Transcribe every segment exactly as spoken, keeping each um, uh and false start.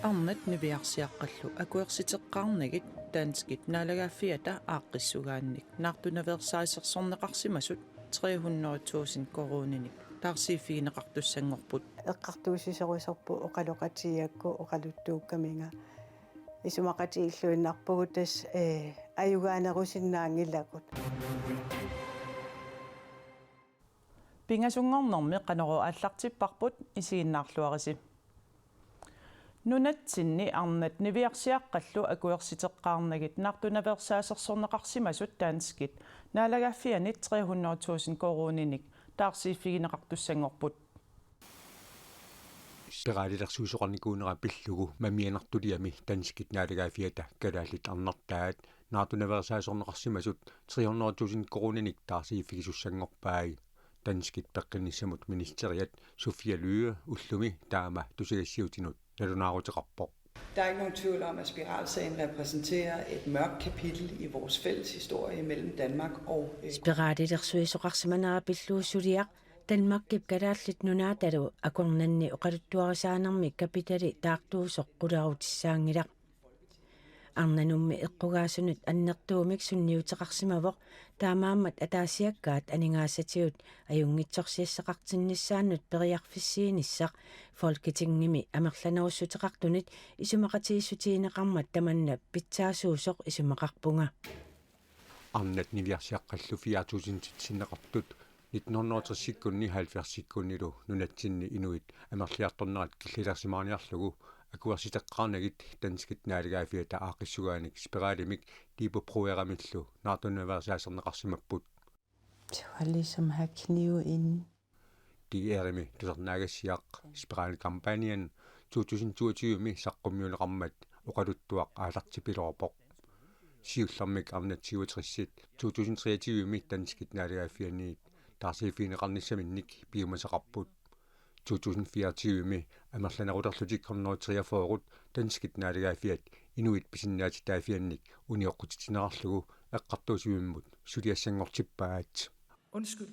Arnat niviarsiaqqallu akuersiteqqaarnagit danskit naalagaaffiata aaqqissugaannik naartunaveersaasersorneqarsimasut tre hundrede tusind koruuninik taarsiiffigineqartussanngorput. Eqqartuussisorusorput oqaloqatigiigakku oqaluttuukkaminga. Isumaqatigiilluinnarpugut tassa, eh, ajugaanerusinnaanngilagut. Pingasunngornermi Qanorooq aallartipparput, isiginnaarluarisi. Nunatsinni arnat niviarsiaqqallu akuersiteqqaarnagit naartunaveersaasersorneqarsimasut danskit naalagaaffianit tre hundrede tusind koruuninik taarsiiffigineqartussanngorput. Spiralilersuisoqarnikuunera pillugu mamianartuliami danskit naalagaaffiata Kalaallit Arnartaat naartunaveersaasersorneqarsimasut tre hundrede tusind koruuninik taarsiiffigisussanngorpai. Danskit peqqinnissamut ministeriat Sophie Løhde ullumi taama tusagassiuutinut nalunaaruteqarpoq. Der er ikke nogen tvivl om, at spiralsagen repræsenterer et mørkt kapitel i vores fælles historie mellem Danmark og, øh, Spiralilersuisoqarsimanera pillugu suliaq Danmarkip Kalaallit Nunaatalu akornanni oqaluttuarisaanermi kapitali taartuusoq qularutissaanngilaq. Arnanummi eqqugaasunut annertuumik sunniuteqarsimavoq, taamaammat ataasiakkaat aningaasatigut ajunngitsorsiassaqartinnissaannut periarfissiinissaq Folketingimi amerlanerussuteqartunit isumaqatigiissutigineqarmat tamanna pitsaasuusoq isumaqarpunga. Arnat niviarsiaqqallu fire tusindit sinneqartut nitten hundrede og tres-ikkunni halvfjerds-ikkunnilu nunatsinni inuit amerliartornerat killilersimaarniarlugu akuersiteqqaarnagit danskit naalagaaffiata aaqqissugaannik spiralimik Depotprogeramillu naartunaveersaaserneqarsimapput. Det var ligesom at have knive inde. D R-imi tusarnaagassiaq spiralkampagnen to tusind toogtyve-mi saqqummiunneqarmat oqaluttuaq aallartipiloorpoq. Siullermik arnat syvogtres-it to tusind treogtyve-mi danskit naalagaaffianit taarsiiffigineqarnissaminnik piumasaqarput. To tusind fireogtyve-mi amerlanerulerlutik hundrede treogfyrre danskit naalagaaffiat inuit pisinnaatitaaffiannik unioqqutitsinerarlugu eqqartuussivimmut suliassanngortippaat. Undskyld.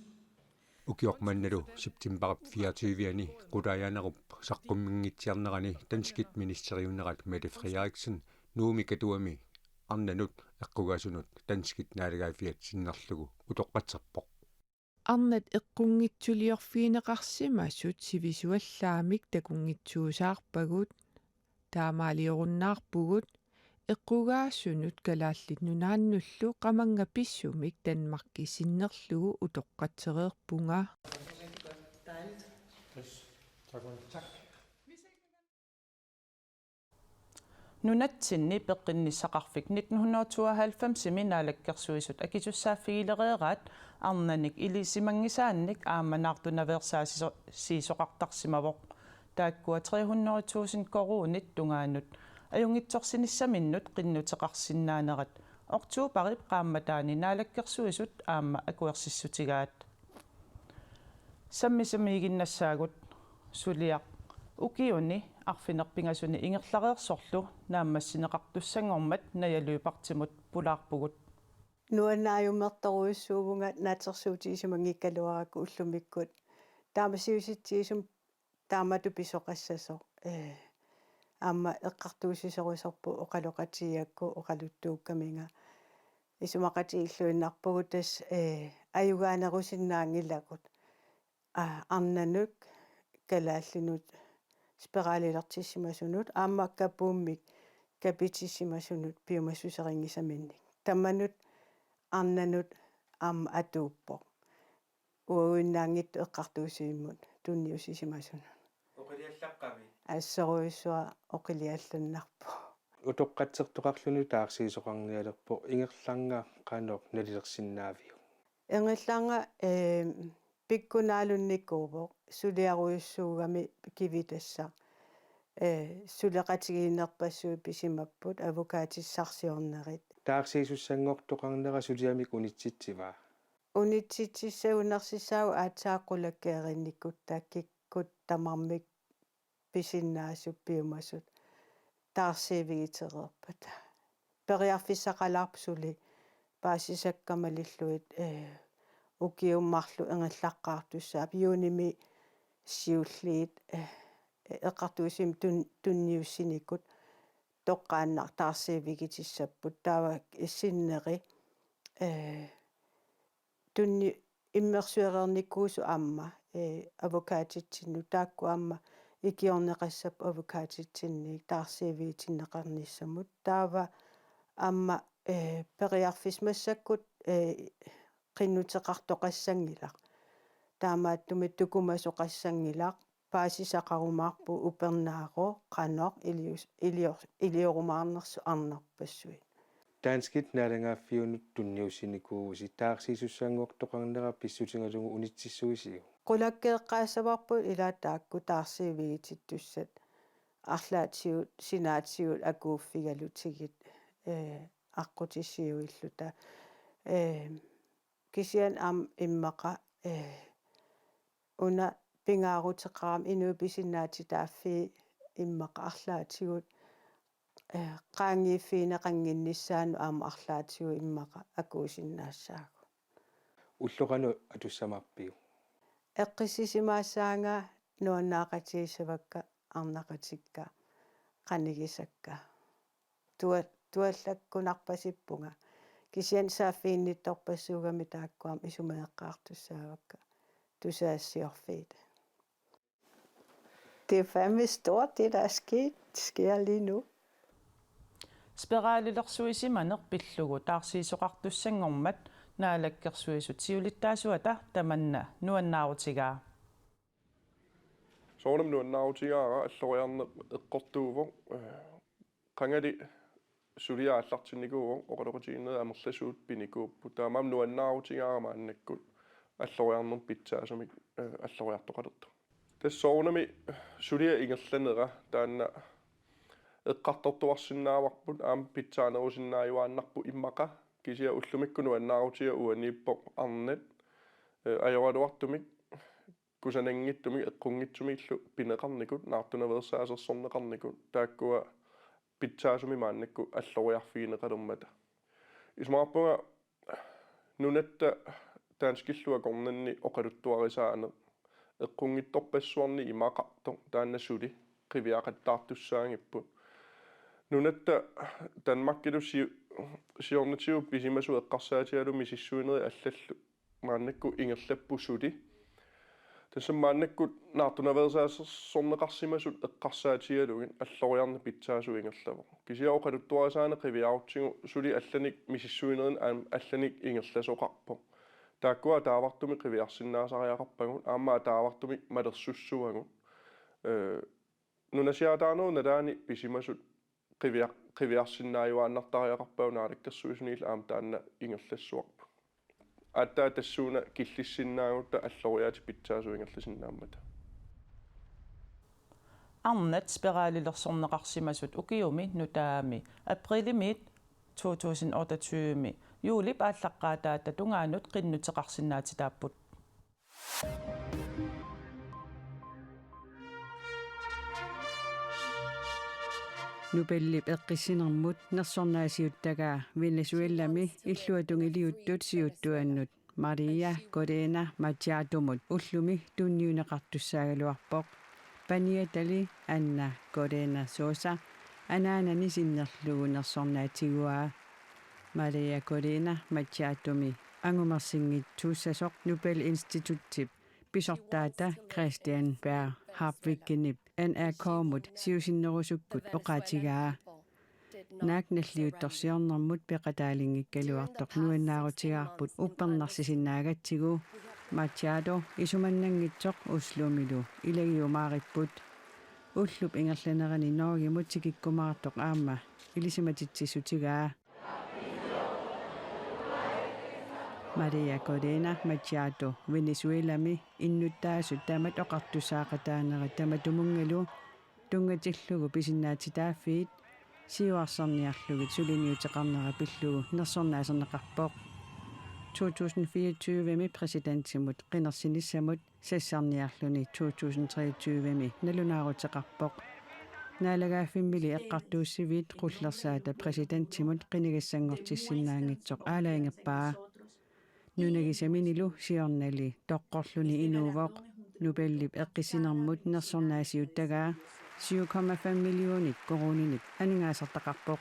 Ukioq mannalu septembarip fireogtyve-ani qulaajaanerup saqqumminngitsiarnerani danskit ministeriunnerat Mette Frederiksen Nuummi Katuami arnanut eqqugaasunut danskit naalagaaffiat sinnerlugu utoqqatserpoq. Arnat eqqunngitsuliorfigineqarsimasut sivisuallaamik takunngitsuusaarpagut. Taamaaliorunnaarpugut eqqugaasunut Kalaallit Nunaannullu qamannga pissumik Danmarki sinnerlugu utoqqatsereerpunga. Nunatsinni peqqinnissaqarfik nitten hundrede tooghalvfems-imi naalakkersuisut akisussaaffigilereeraat arnanik ilisimanngisaannik aamma naartunaveersaasiso-, sisoqartarsimavoq. Taakkua tre hundrede tusind koruunit tungaanut ajunngitsorsinissaminnut qinnuteqarsinnaanerat oktobarip qaammataani naalakkersuisut aamma akuersissutigaat. Sammisamiiginnassaagut. Suliaq ukiuni arfineq-pingasuni ingerlareersorlu naammassineqartussanngormat Naja Lyberthimut pulaarpugut. Nuannaajumertorujussuuvunga naatsorsuutigisimanngikkaluarakku ullumikkut. Taamasiusitsigisumik taamatut pisoqassasoq. Ee, aamma eqqartuussisorusorput oqaloqatigiigakku oqaluttuukkaminga. Isumaqatigiilluinnarpugut tassa, ee, ajugaanerusinnaanngilagut. Aa, arnanut, kalaallinut, spiralilertissimasunut, aamma kapuummik kapitissimasunut piumassuserinngisaminnik. Tamanut arnanut aamma atuuppoq. Uaguinnaanngitsoq eqqartuussivimmut tunniussisimasunut. Oqiliallaqqavi? Assorujussuaq oqiliallannarpoq. Utoqqatsertoqarluni taarsiisoqarnialerpoq, ingerlannga qanoq nalilersinnaaviuk? Ingerlannga, ee, pikkunaalunnikuuvoq, suliarujussuugami kivitassaq. Ee, suleqatigiinnerpassuit pisimapput, advokatissarsiornerit. Taarsiisussanngortoqarnera suliamik unitsitsivaa? Unitsitsissagunarsinnaasoq aatsaat qulakkeerinnikutta kikkut tamarmik pisinnaasut piumasut taarsiivigitereerpata. Periarfissaqalaarpoq suli paasisakka malillugit, ee, ukiut marluk ingerlaqqaartussaapput juunimi siulliit, ee, eqqartuussinermi tun-, tunniussinikut toqqaannaq taarsiivigitissapput. Taava sinneri, ee, tunni-, immersuereernikuusoq aamma, ee, avokaatitsinnut, taakku aamma ikiorneqassapput avokaatitsinnik taarsiivigitinneqarnissamut. Taava aamma, ee, periarfissat massakkut, ee, qinnuteqartoqassanngilaq. Taamaattumik tukumasoqassanngilaq, paasisaqarumaarpugut upernaaq qanoq ilius-, ilior-, iliorumaarnersoq arnarpassuit. Danskit naalagaaffiunut tunniussinikuuvusi, taarsiisussanngortoqarnera pissutigalugu unitsissuisiuk? Qulakkeeqqaassavarput ilaa taakku taarsiivigitittussat arlaatigut sinaatigut akuuffigalutigit, ee, aqqutissiuilluta. Ee, kisianni aamma immaqa, ee, una pingaaruteqarami inuit pisinnaatitaaffii immaqa arlaatigut, ee, qaangiiffigineqannginnissaannut aamma arlaatigut immaqa akuusinnaassaagut. Ulloq qanoq atussamaarpiuk? Eqqissisimaassaanga nuannaaqatigissavakka arnaqatikka qanigisakka. Tua-, tuallakkunarpasippunga. Kisianni saaffiginnittorpassuugami taakku aamma isumageqqaartussaavakka tusagassiorfiit. Det er fandme stort, det der er sket, sker lige nu. Spiralilersuisimaneq pillugu taarsiisoqartussanngormat Naalakkersuisut siulittaasuata tamanna nuannaarutigaa. Soorunami nuannaarutigaara, alloriarneq eqqortuuvoq, ee, qangali suliaq aallartinnikuuvoq, oqaloqatigiinnerit amerlasuut pinikuupput. Taamaammat nuannaarutigaara maannakkut alloriarnermut pitsaasumik, ee, alloriartoqalertoq. Tassa soorunami suliap ingerlanera taanna eqqartortuarsinnaavarput, aamma pitsaanerusinnaajuaannarpoq immaqa, kisianni ullumikkut nuannaarutigaaq uaniippoq arnat, ee, ajoraluartumik, kusananngitsumik, eqqunngitsumillu pineqarnikut, naartunaveersaasersorneqarnikut, taakkua pitsaasumik maannakkut alloriarfigineqalermata. Isumaqarpunga nunatta danskillu akornanni oqaluttuarisaaneq eqqunngitsorpassuarnik imaqartoq taanna suli qiviaqattaartussaagipput. Nunatta Danmarkilu siu-, siornatigut pisimasut eqqarsaatigalugit misissuinerit allallu maannakkut ingerlapput suli. Tassami maannakkut naartunaveersaasersorneqarsimasut eqqarsaatigalugit alloriarneq pitsaasumik ingerlavoq. Kisianni oqaluttuarisaaneq qiviarutsigu suli allanik misissuinerini aam-, allanik ingerlasoqarpoq. Taakkua ataavartumik qiviarsinnaasariaqarpagut, aamma ataavartumik malersussavagut. Ee, nunasiaataanerup nalaani pisimasut qiviar-, qiviarsinnaajuaannartariaqarpagut, naalakkersuisuniillu aamma taanna ingerlassavarput. Aatsaat tassuuna killissinnaagutta alloriaatik pitsaasut ingerlasinnaammata. Arnat spiralilersorneqarsimasut ukiumi nutaami aprilimiit to tusind otteogtyve-mi juulip aallaqqaataata tungaanut qinnuteqarsinnaatitaapput. Nobelip eqqissinermut nersornaasiuttagaa Venezuelami illuatungiliuttut siuttuannut Maria Corina Machadomut ullumi tunniunneqartussaagaluarpoq. Paniatali Ana Corina Sosa anaanani sinnerlugu nersornaatiguaa. Maria Corina Machadomi angumersinngitsuussasoq Nobelinstituttip pisortaata Christian Berg Harpvikenip N R K-mut siusinnerusukkut oqaatigaa. Naak nalliuttorsiornermut peqataalinngikkaluartoq nuannaarutigaarput uppernarsisinnaagatsigit. Machado isumannanngitsoq Oslomilu ilagiumaaripput. Ullup ingerlanerani Norgemut tikikkumaartoq aamma ilisimatitsissutigaa. Maria Corina Machado Venezuelami innuttaasut tamat oqartussaaqataanerat tamatumunngalu tunngatillugu pisinnaatitaaffiit siuarserniarlugit suliniuteqarnera pillugu nersornaaserneqarpoq. To tusind fireogtyve-mi præsidentimut qinersinissamut sassarniarluni to tusind treogtyve-mi nalunaaruteqarpoq. Naalagaaffimmili eqqartuussiviit qullersaata præsidentimut qinigassanngortissinnaanngitsoq aalajangerpaa. Nunagisaminilu siornali toqqorluni inuuvoq. Nobelip eqqissinermut nersornaasiuttagaa syv komma fem millionit koruuninit aningaasartaqarpoq.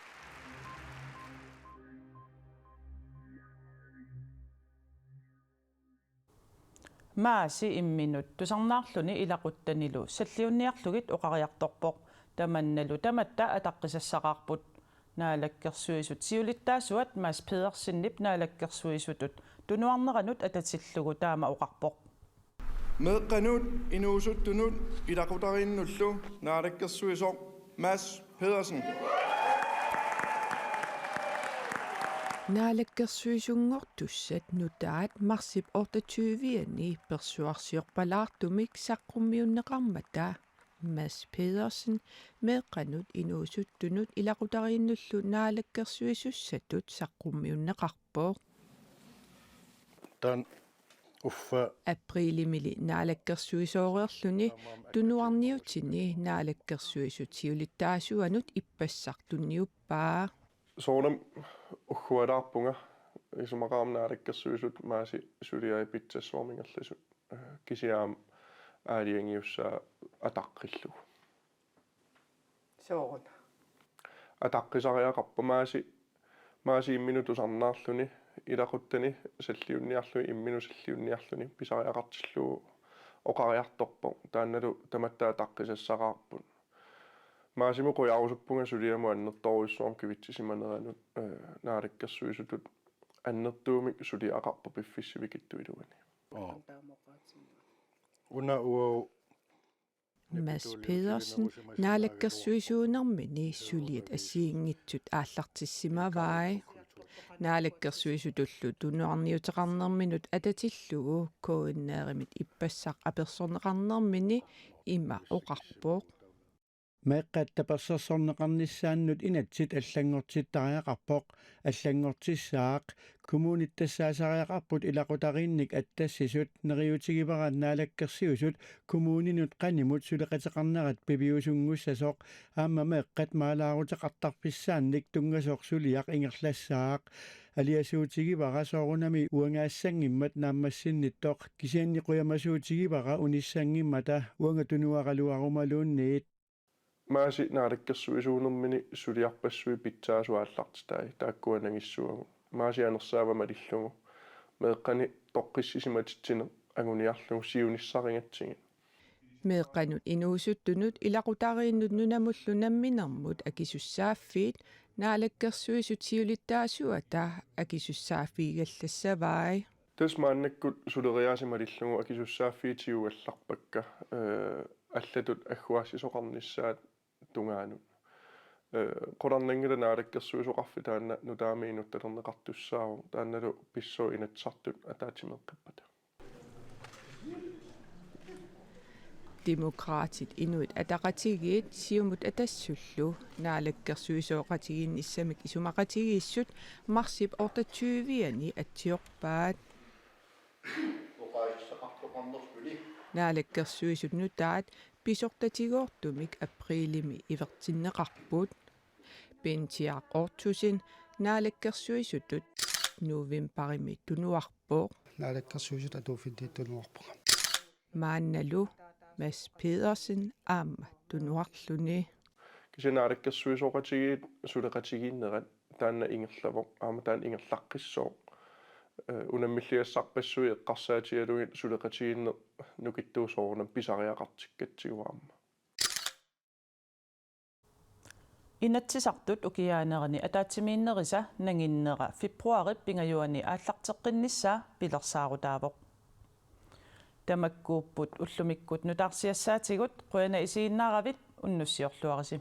Maasi imminut tusarnaarluni ilaquttanilu salliunniarlugit oqariartorpoq. Tamannalu tamatta ataqqisassaqarput. Naalakkersuisut siulittaasuat Mads Pedersenip naalakkersuisutut tunuarneranut atatillugu taama oqarpoq. Meeqqanut inuusuttunut ilaqutariinnullu naalakkersuisoq Mads Pedersen. Naalakkersuisunngortussat nutaat marsip otteogtyve-ani persuarsiorpalaartumik saqqummiunneqarmata Mads Pedersen meeqqanut inuusuttunut ilaqutariinnullu naalakkersuisussatut saqqummiunneqarpoq. Taanna uffa. Apriilimili naalakkersuisooreerluni tunuarniutini naalakkersuisut siulittaasuanut ippassaq tunniuppaa. Soorunami uggualaarpunga isumaqarama naalakkersuisut Maasi suliai pitsassuarmi ingerlasut, eh, kisianni aalajangiussaa ataqqillugu. Sooruna. Ataqqisariaqarpoq Maasi, Maasi imminut tusarnaarluni, ilaquttani salliunniarluni, imminut salliunniarluni, pisariaqartillugu oqariartorpoq, taannalu tamatta ataqqisassaqarput. Maasimut qujarusuppunga suliamut annertoorujussuarmik kivitsisimaneranut, eh, naalakkersuisutut annertuumik suliaqarpoq piffissap sivikitsup iluani. Oo. Una uagut Mads Pedersen naalakkersuisuunermini suliat assigiinngitsut aallartissimavai. Naalakkersuisutullu tunuarniuteqarnerminut atatillugu K N R-imit ippassaq apersorneqarnermini ima oqarpoq. Meeqqat tapersersorneqarnissaannut inatsit allanngortittariaqarpoq, allanngortissaaq. Kommunit tassaasariaqarput ilaqutariinnik attassisut, neriuutigivara naalakkersuisut kommuninut qanimut suleqateqarnerat piviusunngussasoq, aamma meeqqat maalaaruteqartarfissaannik tunngasoq suliaq ingerlassaaq. Aliasuutigivara soorunami uangaassanngimmata naammassinnittoq, kisianni qujamasuutigivara unissanngimmata uanga tunuaraluarumaluunniit. Maasi naalakkersuisuunermini suliarpassuit pitsaasut aallartitai, taakkua nangissavagut. Maasi anersaava malillugu meeqqani toqqissisimatitsineq anguniarlugu siunissarigatsigit. Meeqqanut inuusuttunut ilaqutariinnut nunamullu namminermut akisussaaffiit naalakkersuisut siulittaasuata akisussaaffigigallassavai. Tassa maannakkut suleriaaseq malillugu akisussaaffiit tigugallarpakka, eh, allatut agguaassisoqarnissaat tungaanut. Eh, qularnanngilaq naalakkersuisoqarfik taanna nutaamik inuttalerneqartussaavoq, taannalu pissooq Inatsisartut ataatsimeeqqippata. Demokraatit, Inuit Ataqatigiit, Siumut Atassullu naalakkersuisooqatigiinnissamik isumaqatigiissut marsip otteogtyve-ani atsiorpaat. Naalakkersuisut nutaat pisortatigoortumik apriilimi ivertinneqarput. Bentiaq Orthusen naalakkersuisutut novembarimi tunuarpoq. Naalakkersuisut atuuffinnit tunuarpunga. Maannalu Mads Pedersen aamma tunuarluni. Kisianni naalakkersuisooqatigiit suleqatigiinnerat taanna ingerlavoq, aamma taanna ingerlaqqissooq. Eh, unammilligassarpassuit eqqarsaatigalugit suleqatigiinneq nukittuusoq soorunami pisariaqartikkatsigu aamma. Inatsisartut ukiaanerani ataatsimiinnerisa nanginnera februaarip pingajuani aallarteqqinnissaa pilersaarutaavoq. Tamakkuupput ullumikkut nutaarsiassaatigut, qujanaq isiginnaaravit, unnussiorluarisi.